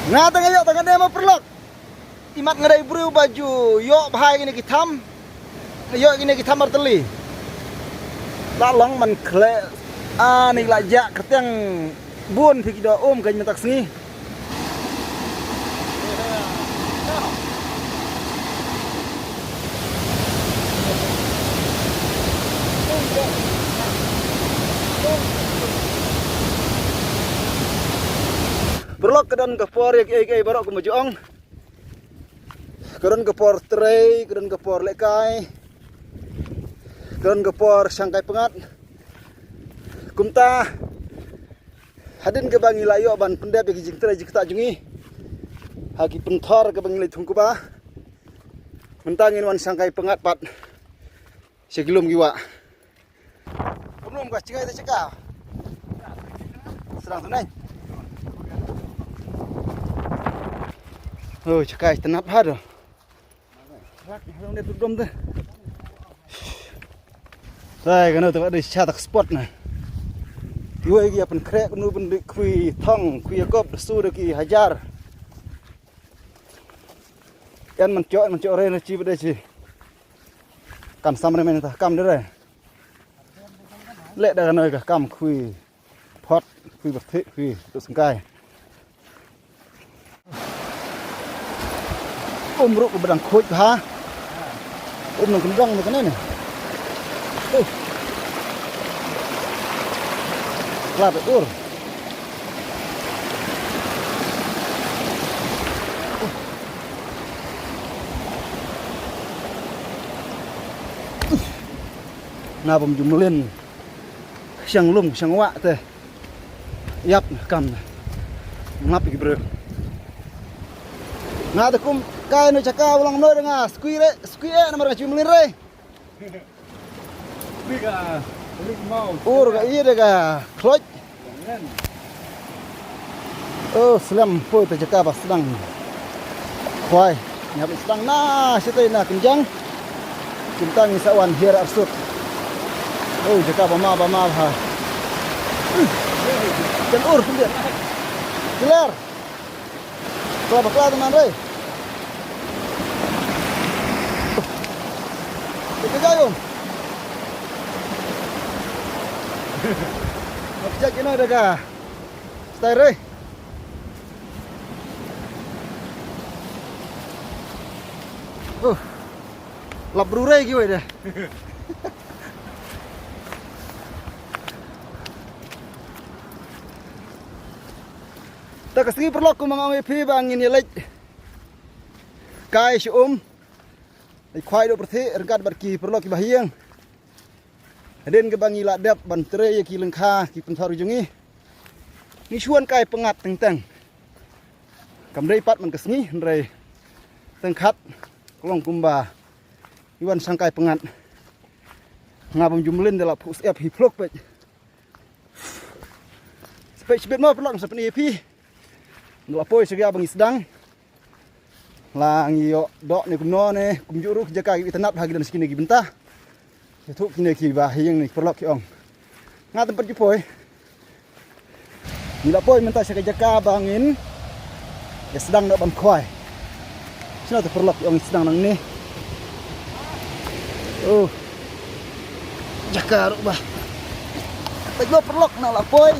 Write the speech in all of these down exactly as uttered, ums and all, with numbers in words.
Nga tang ïoh tang ne ma paralok. Imat nga dei briew ba ju ïoh bha ïa kine ki tham. Ïoh ïa kine ki tham artylli. La long man khleh. Ani la jah kyrteng bun phi ki doh um ka mynta ka sngi. Paralok, ka don ka por ïa kiei kiei baroh kumba ju ong. Ka don ka por trei, ka don ka por lehkai, ka don ka por shangkai pyngngad. Kumta hadien kaba ngi la ïoh ban pyndep ïa ki jingtrei jingktah jong ngi ha ki pynthor kaba ngi la ïoh thung kba, mynta ngin wan shangkai pyngngad pat sha ki lum ki wah. Kumno ka jngai ta jaka? Sdang tu nai. Oh, jaka itynnad bha. Rak, rak ne tu dom te. Sai, kano te ba dei sha tak spot na. Iwei ki ïa pynkhreh kumno pyndei, khwi thong, khwi ïa kop, da su da ki hajar. Ïan man jok, man jok re na chi ba dei chi. Kam sam re men ta kam de re. Leh da kano ka kam khwi. Phot, khwi byrthih, khwi tu sengkai. Um ruh ka ba dang khuid bha. Um nang kyndong na kane ne. Uh. Kla ba ur. Na bym ju mlien. Shang lum, shang wah te. Ïap na kam na. Ngap ki briew. Nga te kum kai no jaka u long no de nga skui re, skui e namar nga ju mlien re. Ur ka i de ka khloit. Oh, slem poi ta jaka ba sdang. Khwai. Ngi hap sdang na shatei na kynjang. Kumta ngi sa wan hiar arsut. Oh, jaka ba ma ba ma ha. Jan ur kumta. Kelar. Kla ba kla teman re. Kita jayung. Kita kino dega. Stay re. Uh. Lap bru re kiwei de. Ta ka sngi paralok kumba nga ong ïa phi ba ngin ïa leit kai sha um. Leit khwai doh pyrthei ryngkat bad ki paralok kiba ha ïing. Hadien kaba ngi la dep ban trei ïa ki lyngkha ki pynthor jong ngi. Ngi shu wan kai pyngngad teng teng. Kam dei pat man ka sngi hynrei teng khat ka long kumba ngi wan shang kai pyngngad. Nga bym ju mlien da la phuh sep hi phlok peit. Spek shibit mo paralok sa pyni ïa phi. Nda la poi sha ka ba ngi sdang. La ngi ïoh doh ne kumno ne kumjuh ruh ki jaka ki itynnad bha ki don sha kine ki bynta. Ïathuh kine kiba ha ïing ne paralok ki ong. Nga tympat ju poi. Ngi la poi mynta sha ka jaka ba ngin ïa sdang noh ban khwai. Shano te paralok ki ong sdang nangne. Oh. Jaka ruh ba. Peit mo paralok nga la poi.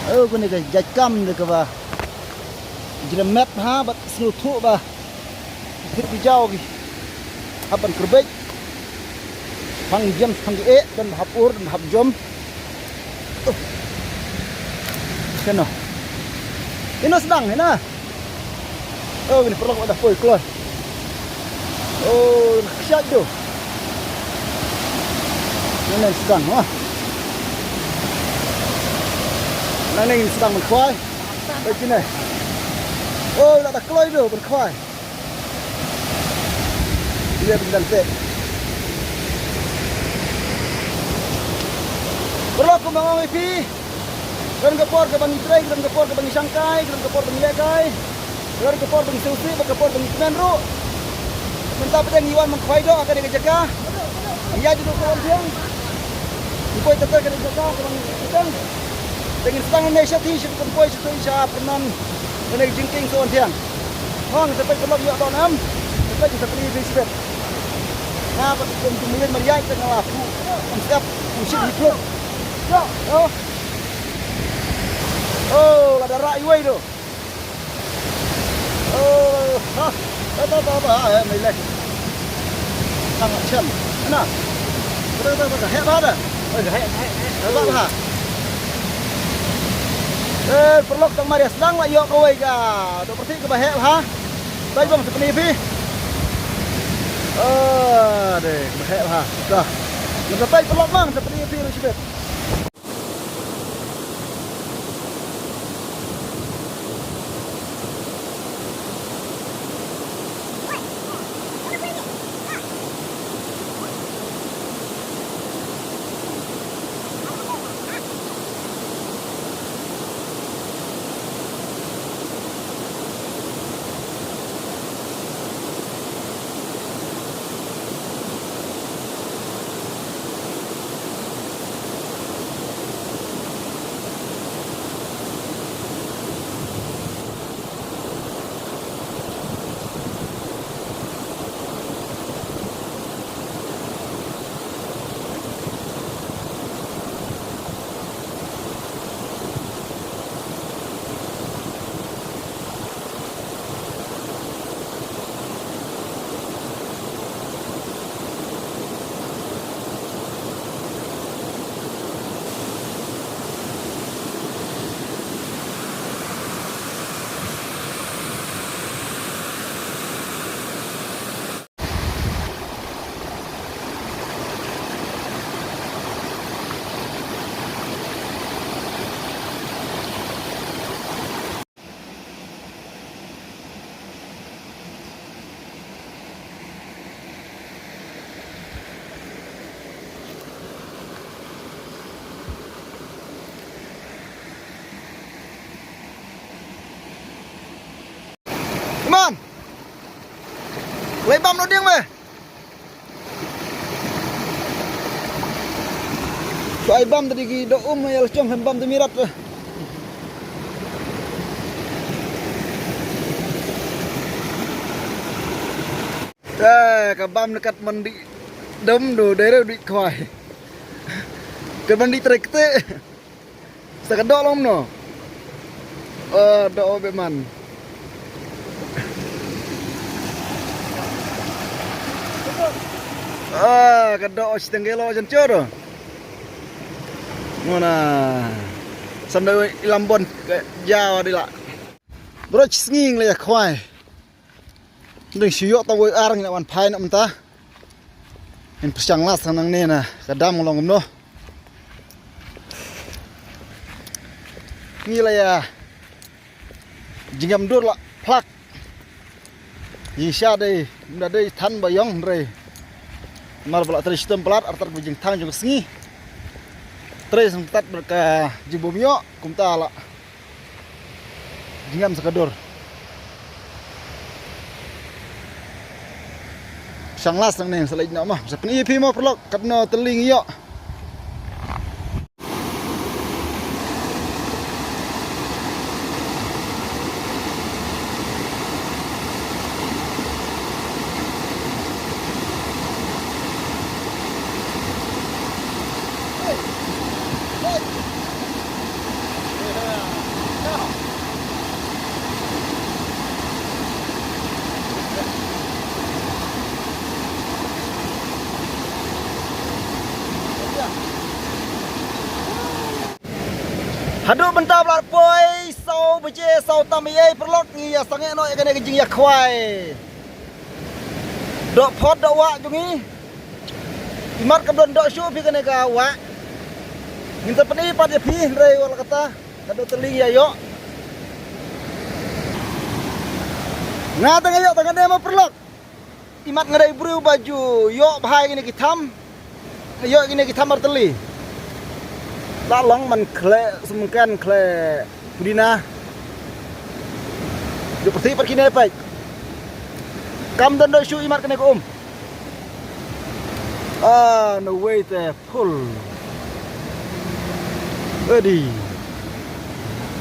Oh, kane ka jait kam de kaba jrem met ha, bad sngewthuh ba. Thit bi jaw ki. Hap ban kurbeit. Phang jem phang ki eh, don hap ur, don hap jom. Oh. Kano. Ino sdang, ina. Oh, kine paralok wat da poi kloi. Oh, kshaid do. Nangne sdang, ha. Nangne sdang man khwai. Oi, kine. Oh, la da kloi do man khwai. Kine pyndan te. Paralok kumba nga ong ïa phi. Ka don ka por kaba ngi trei, ka don ka por kaba ngi shangkai, ka don ka por ba ngi lehkai. Ka don ka por ba ngi sngewsih, bad ka por ba ngi kmen ruh. Mynta pat ngi wan ban khwai doh ha kane ka jaka. Ngi ïaid ruh ka wan biang. Ngi poi tang ha kane ka jaka kaba ngi kmen. Te ngin sdang ne sha ti sha kum poi sha ti sha pyrnan. Kane ka jingkieng sa wan thiang. Hong sa peit paralok ïoh don em. Sa peit sa peit phi sibet. Nga pat kum jingmlien mariai te nga la phu. Em siap phu shit hi phluk. Ïoh. Oh, la da rah iwei tu. Oh, ha. Ta ta ta ta ha, eh, mei leh. Tang chen. Na. Ta ta ta ta heh ba da. Eh, heh, heh, heh. Heh ba ha. Eh, paralok tang mar ïa sdang la ïoh kawei ka. Doh pyrthei kaba heh ha. Tai bang sa pyni phi. Ah, deh, kaba heh ha. Dah. Ngan sa tai paralok mang sa pyni phi ruh shibit. Iman. Lai bam lo ding me. Lai bam tadi ki do um ya lechong hem bam demi rat. Eh, ka bam dekat mandi dom do dere di khwai. Ka mandi trekte. Sa ka doh long no. Eh, doh be man. Ah, ka doh siteng gelo jan cho do. Ngona. Sandai ilam bon ka jawa di la. Bro, sngi ngi la ïa khwai. Dang shu ïoh ta wei ar ngi la wan phai na mynta. Ngin pyrshang las nangne na ka dam long kumno. Ngi la ïa jingam dur la phlak. Jingsha dei, ym da dei than ba ïong hynrei. Mar ba la trei shitom palat artat ba jingthang jong ka sngi. Trei sngewtat bad ka jingbym ïoh kumta la. Jingam sa ka dur. Shang las nangne sa leit noh ma. Sa pyni ïa phi mo paralok katno tylli ngi ïoh. Haduh mynta ba la poi saw baje saw tam ei paralok ngi ïa sangeh noh ïa kane ka jingïakhwai. Doh phot doh wah jong ngi. Imat kam don doh shuh phi kane ka wah. Ngin sa pyni pat ïa phi hynrei wat la kata ka doh tylli ïa ïoh. Nga tang ïoh tang kane ma paralok. Imat nga dei briew ba ju ïoh bha ïa kine ki tham. Ïoh ïa kine ki tham artylli. La long man khleh sumkan khleh pudina. Ju pyrthei pat kine peit. Kam don doh shuh imat kane ka um. Ah, no way te. Hul. Edi.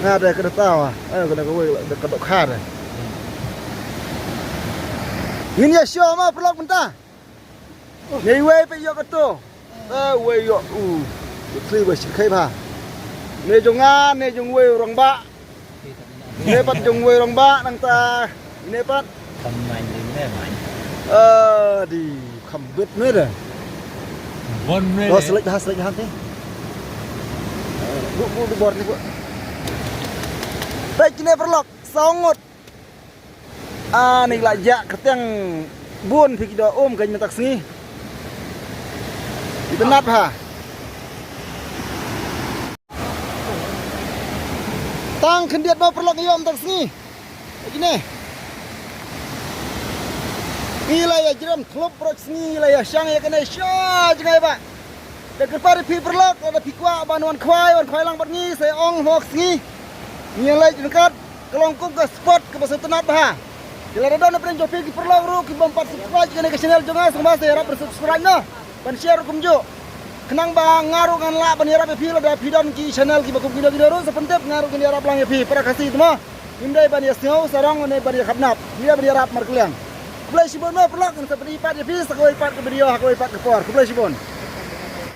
Nga da ka da tawa. Ayo ka da ka wei da ka dok kha da. Ngin ïa shuwa ma paralok mynta. Ngi wei peit ïoh kato. Eh, wei ïoh u. Ïoh kli ba shi khei ba. Ne jong nga, ne jong wei u rangbah. Ne pat jong wei u rangbah nangta. Ne pat. Kham main ne main. Eh, di kham bet ne da. Bon ne. Lo selek dah, selek dah nanti. Bu, bu, bu bor ni bu. Peit kine paralok, saw ngut. Ani la ïa kyrteng bun phi ki da um ka mynta ka sngi. Itynnad bha. Tang khyndiat ba paralok ïa mynta ka sngi. Kine. Ngi la ïa jrem khlop paralok sngi, ngi la ïa shang ïa kane sha jngai ba. Da kyrpad ïa phi paralok, lada phi kwah ban wan khwai, wan khwai lang bad ngi, sa ong hok sngi. Ngi leit ryngkat, ka long kum ka spot kaba sngewtynnat bha. Te lada don na pdeng jong phi ki paralok ruh ki bym pat subscribe kane ka channel jong nga, sngewbha sa ïarap ban subscribe noh. Ban share ruh kumjuh. Khnang ba nga ruh ngan lah ban ïarap ïa phi lada phi don ki channel kiba kum kino kino ruh sa pyntip nga ruh ngan ïarap lang ïa phi para Khasi te mo. Ngim dei ban ïa sngew sarong ne ban ïa khapnap. Ngi dei ban ïarap markylliang. Khublei shibun mo paralok, ngan sa pyni pat ïa phi sa kawei pat ka video ha kawei pat ka por. Khublei shibun.